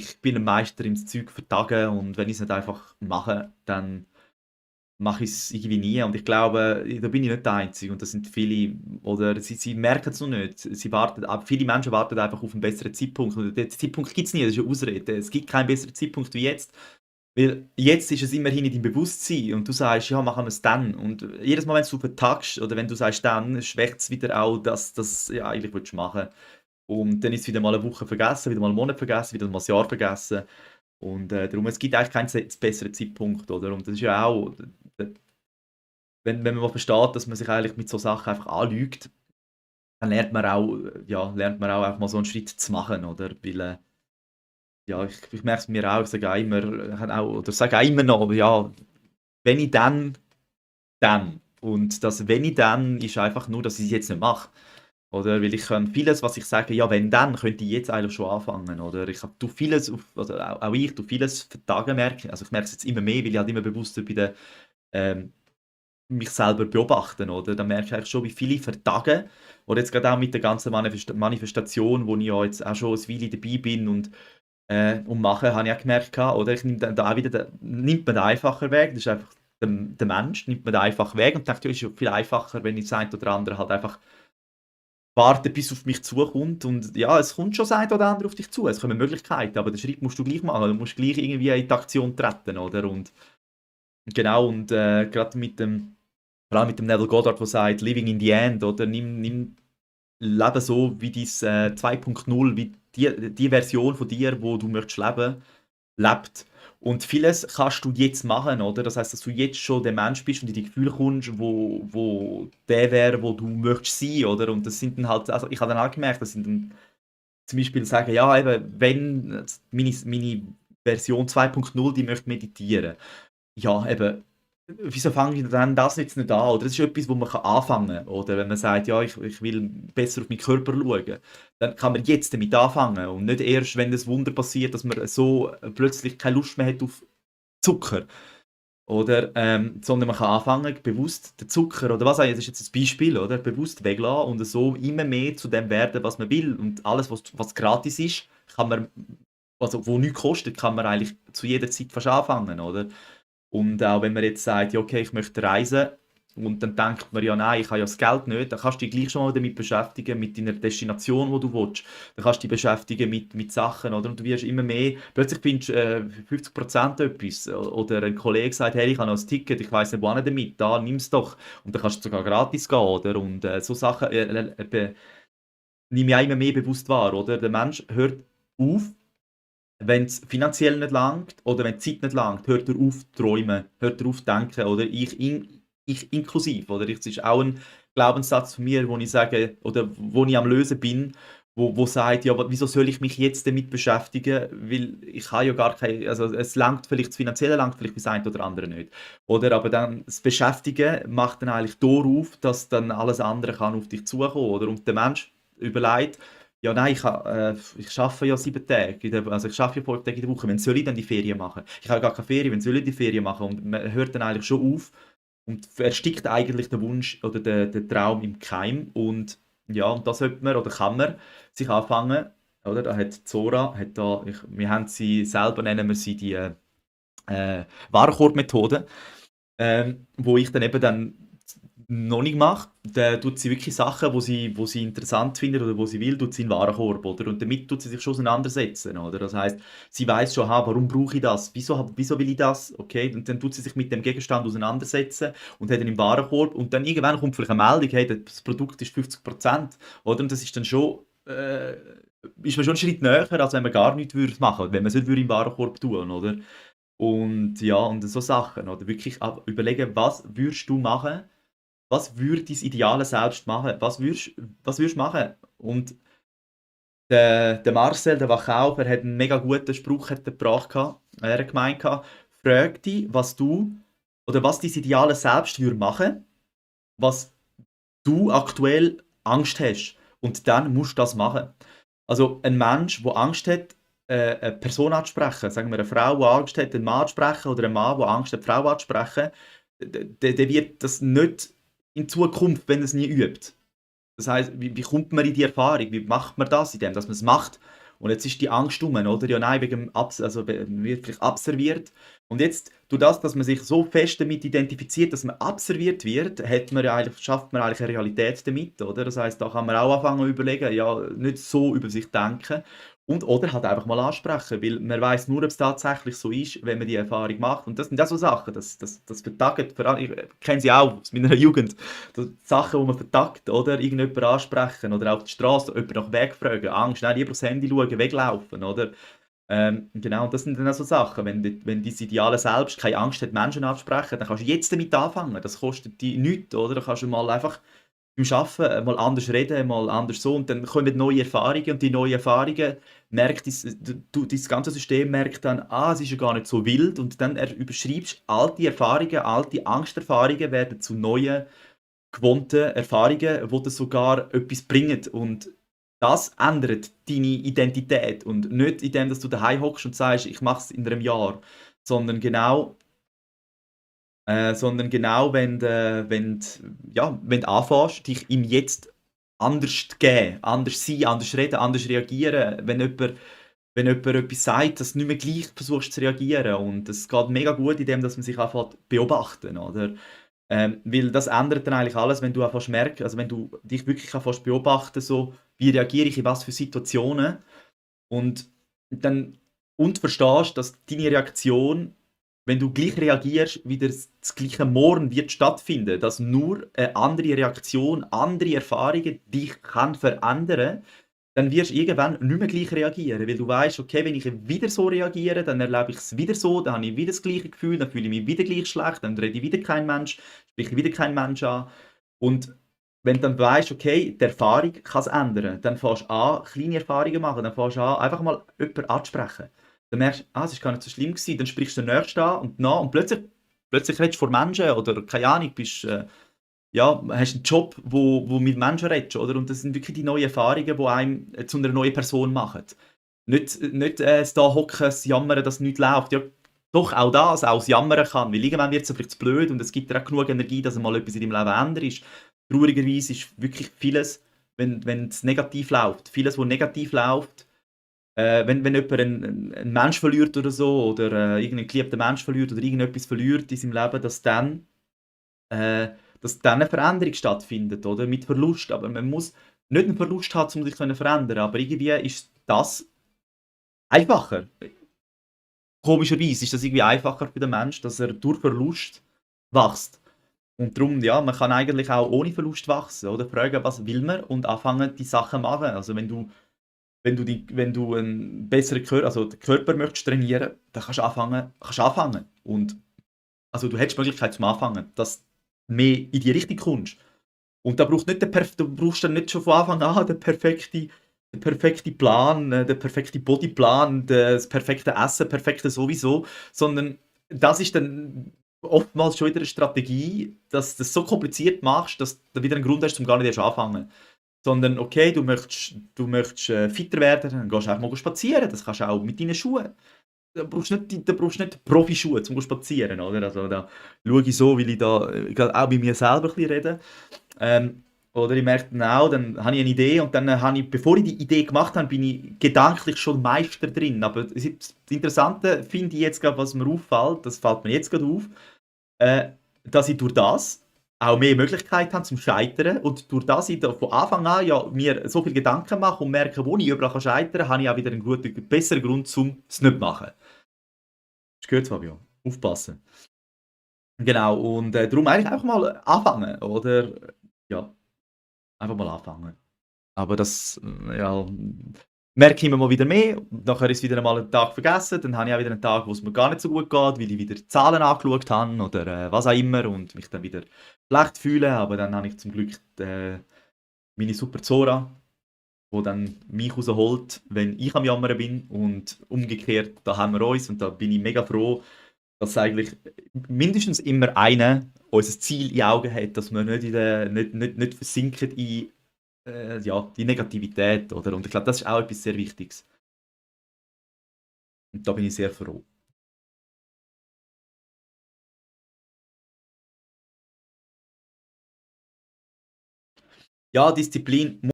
ich bin ein Meister im Zeug vertagen und wenn ich es nicht einfach mache, dann mache ich es irgendwie nie. Und ich glaube, da bin ich nicht der Einzige und das sind viele, oder sie merken es noch nicht. Viele Menschen warten einfach auf einen besseren Zeitpunkt und den Zeitpunkt gibt es nie, das ist eine Ausrede. Es gibt keinen besseren Zeitpunkt wie jetzt. Weil jetzt ist es immerhin in deinem Bewusstsein und du sagst, ja, machen wir es dann. Und jedes Mal, wenn du vertagst oder wenn du sagst dann, schwächt es wieder auch, dass das ja, eigentlich willst du machen. Und dann ist es wieder mal eine Woche vergessen, wieder mal einen Monat vergessen, wieder mal ein Jahr vergessen. Und darum, es gibt eigentlich keinen besseren Zeitpunkt, oder? Und das ist ja auch, wenn man mal versteht, dass man sich eigentlich mit so Sachen einfach anlügt, dann lernt man auch einfach mal so einen Schritt zu machen, oder? Weil, ja, ich merke es mir auch, ich sage auch immer, oder sage auch immer noch, ja, wenn ich dann. Und das wenn ich dann ist einfach nur, dass ich es jetzt nicht mache. Oder weil ich kann vieles, was ich sage, ja, wenn dann, könnte ich jetzt eigentlich schon anfangen. Oder tu vieles, also auch ich, tu vieles vertagen merken. Also ich merke es jetzt immer mehr, weil ich halt immer bewusster bei der, ähm, mich selber beobachten, oder? Dann merke ich eigentlich schon, wie viele vertagen. Oder jetzt gerade auch mit der ganzen Manifestation, wo ich ja jetzt auch schon ein Weile dabei bin und mache, habe ich auch gemerkt, oder? Ich nehme dann da auch wieder, nimmt man den einfachen Weg, das ist einfach der Mensch, nimmt man den einfachen Weg und denkt, ja, ist ja viel einfacher, wenn ich das eine oder andere halt einfach warte, bis es auf mich zukommt. Und ja, es kommt schon das eine oder andere auf dich zu, es kommen Möglichkeiten, aber den Schritt musst du gleich machen, du musst gleich irgendwie in die Aktion treten, oder? Und genau, und gerade vor allem mit dem Neville Goddard, der sagt, living in the end, oder nimm Leben so, wie dein 2.0, wie die Version von dir, wo du möchtest leben, lebt. Und vieles kannst du jetzt machen, oder? Das heißt, dass du jetzt schon der Mensch bist und in die Gefühle kommst, wo der wäre, wo du möchtest sein, oder? Und das sind dann halt, also ich habe dann auch gemerkt, das sind dann zum Beispiel sagen, ja, eben, wenn meine Version 2.0, die möchte meditieren. Ja, eben, wieso fange ich dann das jetzt nicht an? Oder das ist etwas, wo man anfangen kann. Oder wenn man sagt, ja, ich will besser auf meinen Körper schauen, dann kann man jetzt damit anfangen. Und nicht erst, wenn das Wunder passiert, dass man so plötzlich keine Lust mehr hat auf Zucker. Oder, sondern man kann anfangen, bewusst den Zucker oder was auch immer, das ist jetzt ein Beispiel, oder? Bewusst weglassen und so immer mehr zu dem werden, was man will. Und alles, was gratis ist, kann man, also wo nichts kostet, kann man eigentlich zu jeder Zeit fast anfangen, oder? Und auch wenn man jetzt sagt, ja, okay, ich möchte reisen, und dann denkt man, ja, nein, ich habe ja das Geld nicht, dann kannst du dich gleich schon mal damit beschäftigen, mit deiner Destination, wo du willst. Dann kannst du dich beschäftigen mit Sachen, oder? Und du wirst immer mehr, plötzlich findest du 50% etwas. Oder ein Kollege sagt, hey, ich habe noch ein Ticket, ich weiss nicht, wohin damit, da, nimm es doch. Und dann kannst du sogar gratis gehen, oder? Und so Sachen nehme ich auch immer mehr bewusst wahr, oder? Der Mensch hört auf, wenn es finanziell nicht langt oder wenn die Zeit nicht langt, hört er auf zu träumen, hört er auf zu denken, oder ich inklusiv, oder? Das ist auch ein Glaubenssatz von mir, wo ich sage, oder wo ich am Lösen bin, wo sagt, ja, aber wieso soll ich mich jetzt damit beschäftigen, weil ich habe ja gar keine, also es langt vielleicht, das Finanzielle langt vielleicht bis ein oder andere nicht. Oder aber dann das Beschäftigen macht dann eigentlich auf, dass dann alles andere kann auf dich zukommen, oder? Und der Mensch überlegt, ja, nein, ich arbeite ja 7 Tage, also ich arbeite ja 5 Tage in der Woche. Wann soll ich denn die Ferien machen? Ich habe gar keine Ferien, wann soll ich die Ferien machen? Und man hört dann eigentlich schon auf und erstickt eigentlich den Wunsch oder den Traum im Keim. Und ja, und das sollte man oder kann man sich anfangen, oder? Da hat Zora, wir haben sie selber, nennen wir sie die Warenkorbmethode, wo ich dann eben dann noch nicht mache. Dann tut sie wirklich Sachen, wo sie interessant findet oder wo sie will, tut sie in den Warenkorb, oder? Und damit tut sie sich schon auseinandersetzen, oder? Das heißt, sie weiß schon, warum brauche ich das? Wieso will ich das? Okay, und dann tut sie sich mit dem Gegenstand auseinandersetzen und hat ihn im Warenkorb und dann irgendwann kommt vielleicht eine Meldung, hey, das Produkt ist 50%, oder? Und das ist dann schon, ist man schon einen Schritt näher, als wenn man gar nichts würde machen, wenn man es nicht würde im Warenkorb tun, oder? Und ja, und so Sachen, oder? Wirklich überlegen, was würdest du machen, was würde dein ideale Selbst machen? Was würdest du machen? Und der Marcel, der Wachauer, hat einen mega guten Spruch hat er gebracht. Er hat gemeint, frag dich, was du oder was dein ideale Selbst würde machen, was du aktuell Angst hast. Und dann musst du das machen. Also ein Mensch, der Angst hat, eine Person anzusprechen, sagen wir eine Frau, die Angst hat, einen Mann anzusprechen, oder ein Mann, der Angst hat, eine Frau anzusprechen, der wird das nicht in Zukunft, wenn er es nie übt. Das heisst, wie kommt man in die Erfahrung? Wie macht man das? Indem dass man es macht. Und jetzt ist die Angst rum, oder? Ja, nein, wegen dem also wird vielleicht abserviert. Und jetzt, durch das, dass man sich so fest damit identifiziert, dass man abserviert wird, schafft man eigentlich eine Realität damit, oder? Das heißt, da kann man auch anfangen zu überlegen, ja, nicht so über sich denken. Und oder halt einfach mal ansprechen, weil man weiß nur, ob es tatsächlich so ist, wenn man die Erfahrung macht. Und das sind auch so Sachen, das vertagt, ich kenne sie auch aus meiner Jugend, das sind Sachen, die man vertagt, oder? Irgendjemanden ansprechen oder auf der Straße jemanden nach Weg fragen, Angst, nein, lieber aufs Handy schauen, weglaufen, oder? Genau, und das sind dann auch so Sachen, wenn dein Ideale selbst keine Angst hat, Menschen anzusprechen, dann kannst du jetzt damit anfangen, das kostet dich nichts, oder? Da kannst du mal einfach beim Arbeiten mal anders reden, mal anders so und dann kommen neue Erfahrungen und die neuen Erfahrungen merkt das ganze System merkt dann, es ist ja gar nicht so wild und dann überschreibst alte Erfahrungen, alte Angsterfahrungen werden zu neuen, gewohnten Erfahrungen, die dir sogar etwas bringen und das ändert deine Identität und nicht indem, dass du daheim hockst und sagst, ich mache es in einem Jahr, sondern genau wenn du anfängst, dich im Jetzt anders zu geben, anders sein, anders reden, anders reagieren. Wenn jemand etwas sagt, dass du nicht mehr gleich versuchst zu reagieren. Und es geht mega gut, indem dass man sich einfach beobachten, oder? Weil das ändert dann eigentlich alles, wenn du einfach merkst, also wenn du dich wirklich fast beobachten, so, wie reagiere ich in was für Situationen und dann und verstehst, dass deine Reaktion, wenn du gleich reagierst, wieder das gleiche Morgen wird stattfinden, dass nur eine andere Reaktion, andere Erfahrungen dich kann verändern, dann wirst du irgendwann nicht mehr gleich reagieren, weil du weißt, okay, wenn ich wieder so reagiere, dann erlebe ich es wieder so, dann habe ich wieder das gleiche Gefühl, dann fühle ich mich wieder gleich schlecht, dann rede ich wieder kein Mensch, spreche wieder kein Mensch an und wenn du dann weißt, okay, die Erfahrung kann es ändern, dann fängst du an, kleine Erfahrungen machen, dann fängst du an, einfach mal jemanden anzusprechen. Dann merkst du, es ist gar nicht so schlimm gewesen, dann sprichst du den Nächsten an und plötzlich redest du vor Menschen oder keine Ahnung, ja, hast einen Job, wo mit Menschen redest, oder? Und das sind wirklich die neuen Erfahrungen, die einem zu einer neuen Person machen. Nicht da hocken, das Jammern, dass nichts läuft. Ja, doch, auch das Jammern kann. Weil irgendwann wird es vielleicht zu blöd und es gibt dir auch genug Energie, dass mal etwas in deinem Leben ändert. Traurigerweise ist wirklich vieles, wenn es negativ läuft, vieles, was negativ läuft, wenn jemand einen Mensch verliert oder so, oder irgendeinen geliebten Mensch verliert oder irgendetwas verliert in seinem Leben, äh, dass dann eine Veränderung stattfindet, oder? Mit Verlust. Aber man muss nicht einen Verlust haben, um sich zu verändern. Aber irgendwie ist das einfacher. Komischerweise ist das irgendwie einfacher für den Menschen, dass er durch Verlust wächst. Und darum, ja, man kann eigentlich auch ohne Verlust wachsen, oder? Fragen, was will man und anfangen, die Sachen machen. Also wenn du einen besseren Körper, also den Körper möchtest trainieren, dann kannst du anfangen. Und also du hättest die Möglichkeit zum Anfangen, dass du mehr in die Richtung kommst. Und du brauchst dann nicht schon von Anfang an den perfekten Plan, den perfekten Bodyplan, das perfekte Essen, perfekte sowieso, sondern das ist dann oftmals schon wieder eine Strategie, dass du das so kompliziert machst, dass du wieder einen Grund hast, um gar nicht erst anfangen. Sondern okay, du möchtest fitter werden, dann gehst du einfach mal spazieren. Das kannst du auch mit deinen Schuhen. Da brauchst du nicht Profischuhe, um spazieren, oder? Also da schaue ich so, weil ich da gerade auch bei mir selber ein bisschen rede. Oder ich merke dann auch, dann habe ich eine Idee und dann habe ich, bevor ich die Idee gemacht habe, bin ich gedanklich schon Meister drin. Aber das Interessante finde ich jetzt gerade, was mir auffällt, das fällt mir jetzt gerade auf, äh, dass ich durch das auch mehr Möglichkeiten habe zum Scheitern und durch das ich da von Anfang an ja mir so viele Gedanken mache und merke, wo ich überall scheitern kann, habe ich auch wieder einen guten, besseren Grund, um es nicht zu machen. Hast du gehört, Fabio? Aufpassen. Genau, und darum eigentlich einfach mal anfangen, oder? Ja, einfach mal anfangen. Aber das, ja, merke ich immer mal wieder mehr. Nachher ist wieder mal ein Tag vergessen. Dann habe ich auch wieder einen Tag, wo es mir gar nicht so gut geht, weil ich wieder Zahlen angeschaut habe oder was auch immer und mich dann wieder schlecht fühle. Aber dann habe ich zum Glück meine super Zora, die dann mich rausholt, wenn ich am Jammern bin. Und umgekehrt, da haben wir uns und da bin ich mega froh, dass eigentlich mindestens immer einer unser Ziel in Augen hat, dass wir nicht versinken in ja, die Negativität. Oder? Und ich glaube, das ist auch etwas sehr Wichtiges. Und da bin ich sehr froh. Ja, Disziplin